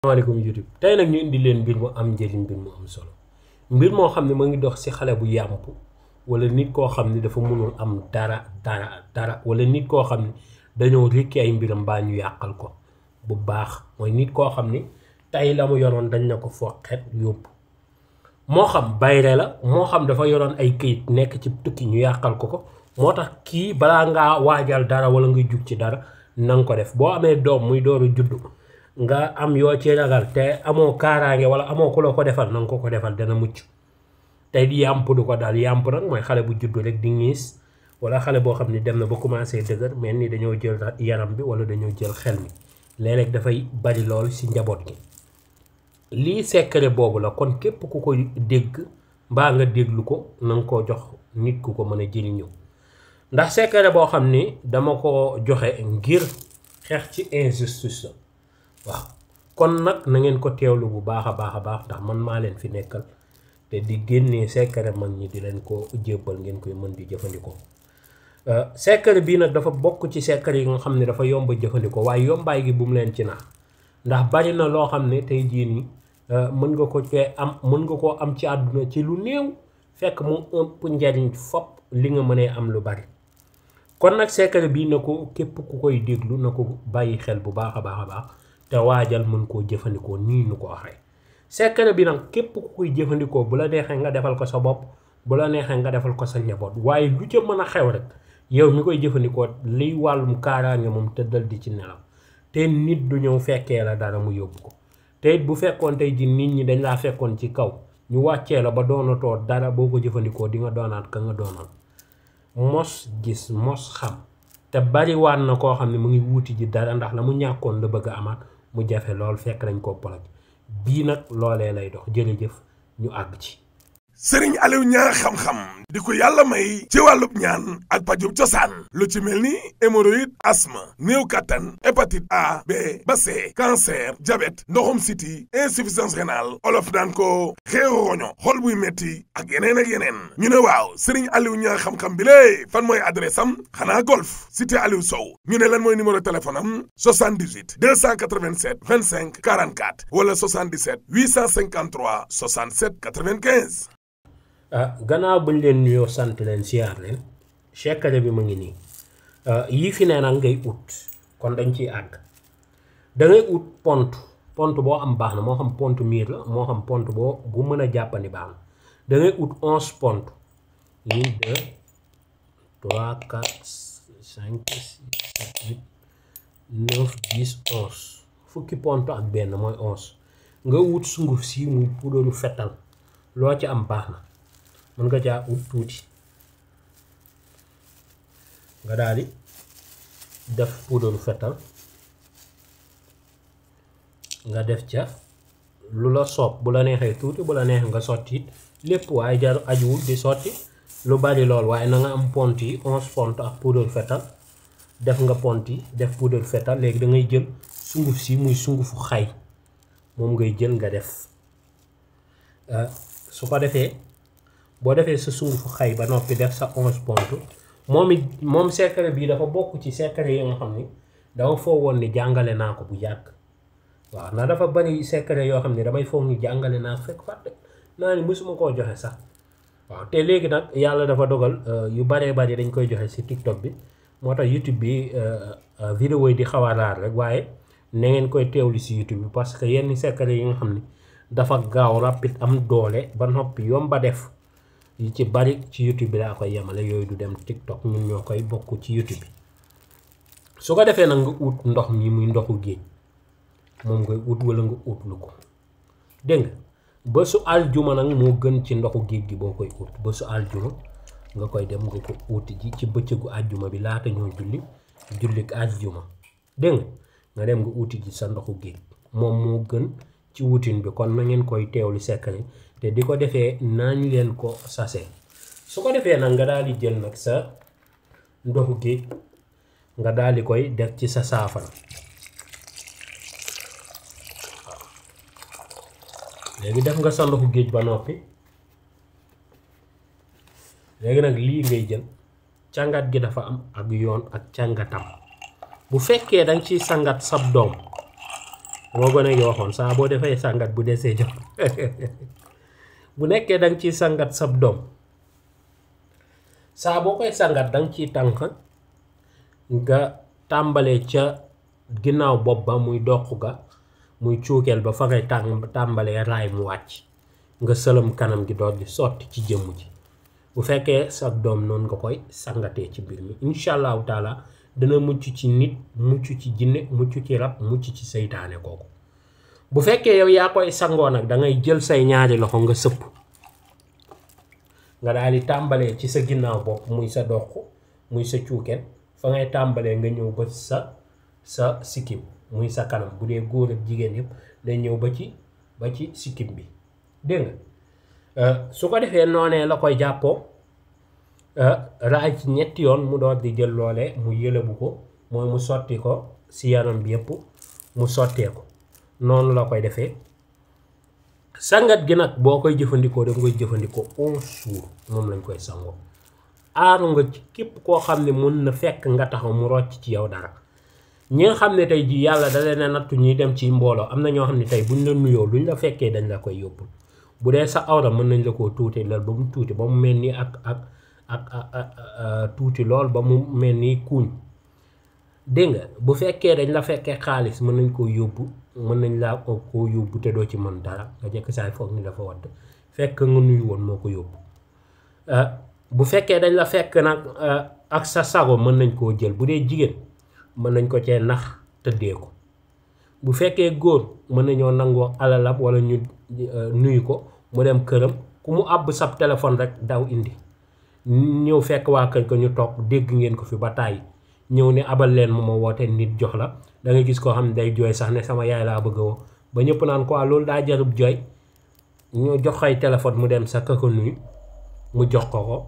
Assalamualaikum YouTube tay nak ñu indi leen mbir mu am njëriñ mbir mu am solo mbir mo xamni mo ngi dox ci xalé bu yàmp wala nit ko xamni dafa mënul am dara wala nit ko xamni dañoo rikki ay mbiram ba ñu yàqal ko bu baax moy nit ko xamni tay la mu yoron dañ nako foxet yóbbu mo xam bayre la mo xam dafa yoron ay keuyit nek ci tukki ñu yàqal ko motax ki bala nga wajal dara wala nga juk ci dara nang ko def bo amé dom muy dooru juddu nga am yo ci ragal te amo karange wala amo ko lo ko defal nang ko defal dana mucc tay di yamp du ko dal yamp nak moy xalé bu juddu rek di ngiss wala xalé bo xamni dem na ba commencé deugar mais ni dañoo jël yaram bi wala dañoo jël xel mi lélek da fay bari lool ci njabot gi li secret bobu la kon képp ku ko dégg ba nga déglu ko nang ko jox nit ku ko mëna jëriñu ndax secret bo xamni dama ko joxe ngir xex ci injustice waaw kon nak na ngeen ko teewlu bu baaxa baax ndax man ma leen fi nekkal te di génné secret man ñi di leen ko jébbal ngeen koy mën di jëfandikoo secret bi nak dafa bokk ci secret yi nga xamni dafa yomb jëfandikoo waaye yombaay gi bu mu leen ci nax ndax bari na loo xam ne tey jii nii mën nga ko cee am mën nga koo am ci àdduna ci lu néew fekk mu ëpp njariñ fop li nga mënee am lu bari kon nag secret bi na ko képp ku koy déglu na ko bàyyi xel bu baax a baax te waajal mën koo jëfandikoo nii nu ko waxee secret bi nag képp ku koy jëfandikoo bu la neexee nga defal ko sa bopp bu la neexee nga defal ko sa njaboot waaye lu ca mën a xew rek yow mi koy jëfandikoo liy wàllum kaaraange moom tëddal di ci nelaw te nit du ñëw fekkee la dara mu yóbbu ko te bu fekkoon tey ji nit ñi dañ laa fekkoon ci kaw ñu wàccee la ba doonatoo dara boo ko jëfandikoo di nga doonaat ka nga doonal mos gis mos xam te bari waan na koo xam ne mu ngi wuuti ji dara ndax la mu ñàkkoon la bëgg a amaat mu jafe lool fekk nañ ko poloj bii nag loolee lay dox jërëjëf ñu àgg ci Serigne Aliou Niang xam-xam di ko yàlla may ci wàllub ñaan ak pajub cosaan lu ci mel ni hémorroïde asthme néew kattan hépatite A B ba C cancer diabète ndoxum siti insuffisance rénale olof daan ko xeeru roño xol buy metti ak yeneen ñu ne waaw Serigne Aliou Niang xam-xam bi lée fan mooy adresse am xanaa golf cité Aliou Sow ñu ne lan mooy numéro téléphone am 78 287 25 44 wala 77 853 67 95 gannaaw buñ leen nuyoo sant leen siyaar leen secret bi ma ngi nii yii fi nee nag ngay ut kon dañ ciy àgg da ngay ut pont boo am baax na moo xam pont miir la moo xam pont boo bu mën a jàppandi baax na da ngay ut 11 pont 1 2 3 4 5 6 7 8 9 10 11 fukki pont ak benn mooy 11 nga wut sunguf si muy puudaru fetal loo ci am baax na mën nga caa ut tuuti nga daal di def puudaru fetal nga def ca lu la soob bu la neexee tuuti bu la neexee nga sotti lépp waaye jar ajuwul di sotti lu bari lool waaye na nga am pont yi 11 pont ak puudaru fetal def nga pont yi def puudaru fetal léegi da ngay jël sunguf si muy sungufu xay moom ngay jël nga def su ko defee boo defee sa sungufu xay ba noppi def sa 11 pont moom secret bii dafa bokk ci secret yi nga xam ni dama foo woon ni jàngale naa ko bu yàgg waaw ndax dafa bari secret yoo xam ne damay foog ni jàngale naa fekk fàtte naa ni mësuma koo joxe sax waaw te léegi nag yàlla dafa dogal yu baree bari dañ koy joxe ci TikTok bi moo tax YouTube bi vidéo yi di xaw a raar rek waaye na ngeen koy teewlu ci YouTube bi parce que yenn secret yi nga xam ni dafa gaaw rapide am doole ba noppi yomba def yi ci bari ci YouTube bi laa koy yemale yooyu du dem TikTok ñun ñoo koy bokk ci YouTube bi su ko defee nag nga ut ndox mi muy ndoxu géej moom ngay ut wala nga ut lu ko dégg nga ba su aljuma nag moo gën ci ndoxu géej gi boo koy ut ba su aljuma nga koy dem nga ko uti ji ci bëccëgu aljuma bi laata ñoo julli aljuma dégg nga dem nga uti ji sa ndoxu géej moom moo gën ci wutin bi kon na ngeen koy teewlu secret te di ko defee nañ leen ko sase su ko defee nag nga daal di jël nag sa ndoxu géej nga daal di koy def ci sa saafara léegi def nga sa ndoxu géej ba noppi léegi nag lii ngay jël càngat gi dafa am ak yoon ak càngatam bu fekkee danga ciy sangat sab doom moo gën a gi waxoon saa boo defee sangat bu desee jox bu nekkee danga ciy sangat sab doom saa boo koy sangat danga ciy tànk nga tàmbalee ca ginnaaw bopp ba muy doq ga muy cuukeel ba fa ngay tàmbalee raay mu wàcc nga sëlëm kanam gi doot di sotti ci jëmm ji bu fekkee sa doom noonu nga koy sangatee ci mbir mi incha allahu taala dana mucc ci nit mucc ci jinne mucc ci rab mucc ci seytaane kooku bu fekkee yow yaa koy sangoo nag da ngay jël say ñaari loxo nga sëpp nga daal di tàmbalee ci sa ginnaaw bopp muy sa doq muy sa cuukeel fa ngay tàmbalee nga ñëw ba sa sikkim muy sa kanam bu dee góor ak jigéen yëpp day ñëw ba ci sikkim bi dégg nga su ko defee noonee la koy jàppoo raay ci ñetti yoon mu door di jël loole mu yëlëbu ko mooy mu sotti ko si yaram bi yëpp mu sottee ko noonu la koy defee sangat gi nag boo koy jëfandikoo da nga koy jëfandikoo 11 jours moom lañ koy sangoo aaru nga ci képp koo xam ne mën na fekk nga taxaw mu rocc ci yow dara ñi nga xam ne tey jii yàlla da leen a nattu ñuy dem ci mbooloo am na ñoo xam ne tey buñ la nuyoo luñ la fekkee dañ la koy yóbbul bu dee sa awra mën nañ la koo tuuti lal ba mu tuuti ba mu mel ni ak tuuti lool ba mu mel ni kuuñ dégg nga bu fekkee dañ la fekkee xaalis mën nañ koo yóbbu mën nañ laa koo yóbbu te doo ci mën dara nga jekk saay foog ni dafa wadd fekk nga nuyu woon moo ko yóbbu bu fekkee dañ la fekk nag ak sa sago mën nañ koo jël bu dee jigéen mën nañ ko cee nax tëddee ko bu fekkee góor mën nañoo nangoo alalab wala ñu nuyu ko mu dem këram ku mu àbb sab téléphone rek daw indi ñëw fekk waa kër ko ñu toog dégg ngeen ko fi ba tàyyi ñëw ne abal leen ma woote nit jox la da ngay gis koo xam ne day jooy sax ne sama yaay laa bëgg a woo ba ñëpp naan ko loolu daa jarub jooy ñu jox koy téléphone mu dem sa ka ko nuyu mu jox ko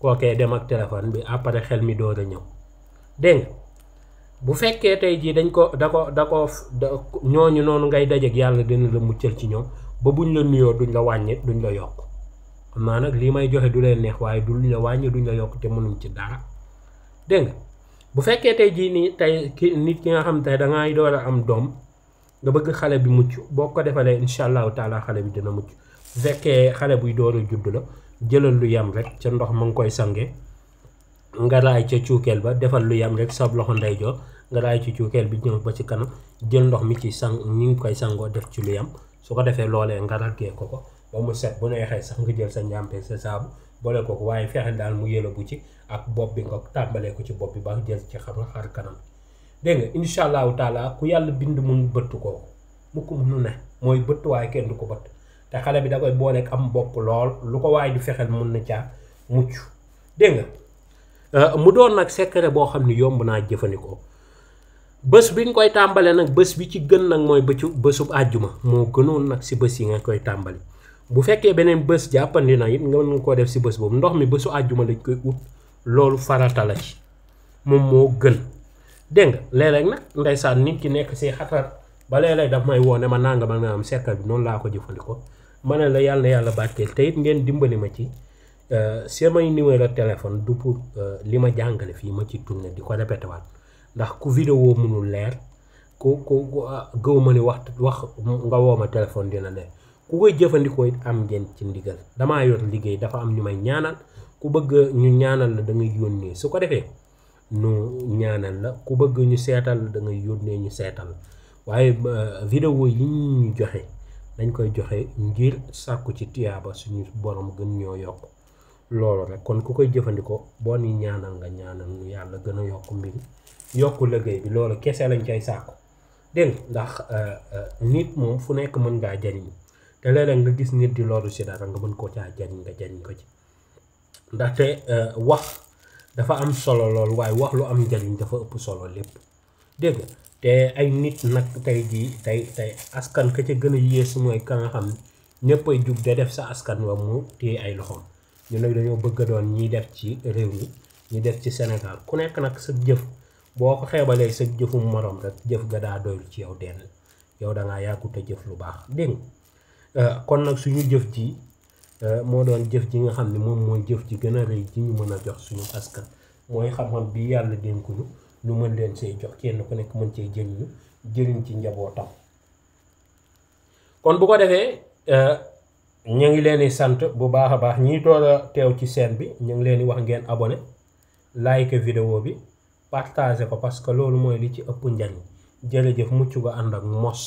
kookee dem ak téléphone bi après xel mi door a ñëw dégg nga bu fekkee tey jii dañ ko da ko ñooñu noonu ngay dajeek yàlla dina la muccal ci ñoom ba buñ la nuyoo duñ la wàññi duñ la yokk xam naa nag lii may joxe du leen neex waaye duñ la wàññi duñ la yokk te mënuñ ci dara dégg nga bu fekkee tey jii nii tey nit ki nga xam tey dangay door a am doom nga bëgg xale bi mucc boo ko defalee incha allahu taala xale bi dina mucc bu fekkee xale buy door a judd la jëlal lu yam rek ca ndox ma ngi koy sange nga raay ca cuukeel ba defal lu yam rek sa loxo ndeyjoor nga raay ci cuukeel bi ñëw ba ci kanam jël ndox mi ci ñi ngi koy sangoo def ci lu yam su ko defee loolee nga raggee ko ba mu set bu neexee sax nga jël sa njàmpe sa saabu boole ko waaye fexe daal mu yëla bu ci ak bopp bi nga tàmbalee ko ci bopp bi ba jël ci xar kanam dégg nga incha allahu taala ku yàlla bind mun bëtt kooku mu ko munu ne mooy bëtt waaye kenn du ko bëtt te xale bi da koy booleeg am bopp lool lu ko waaye di fexeel mun na caa mucc dégg nga mu doon nag secret boo xam ne yomb naa jëfandikoo bés bi nga koy tàmbalee nag bés bi ci gën nag mooy bésub àjjuma moo gënoon nag si bés yi nga koy tàmbali bu fekkee beneen bés jàppandi na it nga mën koo def si bés boobu ndox mi bésu àjjuma lañ koy ut loolu farata la ci moom moo gën dégg nga léeg-léeg nag ndeysaan nit ki nekk si xatar ba léeg-léeg daf may woo ne ma nangam ak nangam secret bi noonu laa ko jëfandikoo ma ne la yàlla na yàlla barkeel te it ngeen dimbali ma ci samay numéro téléphone du pour li ma jàngale fii ma ci tourné di ko répété waat ndax ku vidéo mënul leer ku gëw ma ni wax nga woo ma téléphone dina leer ku koy jëfandikoo it am ngeen ci ndigal damaa yor liggéey dafa am ñu may ñaanal ku bëgg ñu ñaanal la da ngay yónnee su ko defee nu ñaanal la ku bëgg ñu seetal la da ngay yónnee ñu seetal la waaye vidéo yi ñu joxe dañ koy joxe ngir sàkku ci tiyaaba suñu borom gën ñoo yokk loolu rek kon ku koy jëfandikoo boo ni ñaanal nga ñaanal nu yàlla gën a yokk mbir yokku liggéey bi loolu kese lañ cay sàkku dégg ndax nit moom fu nekk mën ngaa jariñ te léeg-léeg nga gis nit di loolu si dara nga mën koo caa jariñ nga jariñ ko ci ndaxte wax dafa am solo lool waaye wax lu am njariñ dafa ëpp solo lépp dégg nga te ay nit nag tey jii tey askan ka ca gën a yées mooy ka nga xam ñëpp ay jug de def sa askan wa mu téye ay loxoom ñu nag dañoo bëgg a doon ñiy def ci réew mi ñi def ci Sénégal ku nekk nag sa jëf boo ko xeebalee sa jëfu morom rek jëf ga daa doylu ci yow denn yow da ngaa yàggut a jëf lu baax dégg kon nag suñu jëf ji moo doon jëf ji nga xam ne moom mooy jëf ji gën a rëy ji ñu mën a jox suñu askan mooy xam-xam bi yàlla dénkuñu ñu mën leen see jox kenn ku nekk mën cee jëriñ ci njabootam kon bu ko defee ñu ngi leen di sant bu baax a baax ñiy door a teew ci chaîne bi ñu ngi leen di wax ngeen abonné like vidéo bi partager ko parce que loolu mooy li ci ëpp njariñ jërëjëf mucc ga ànd ak mos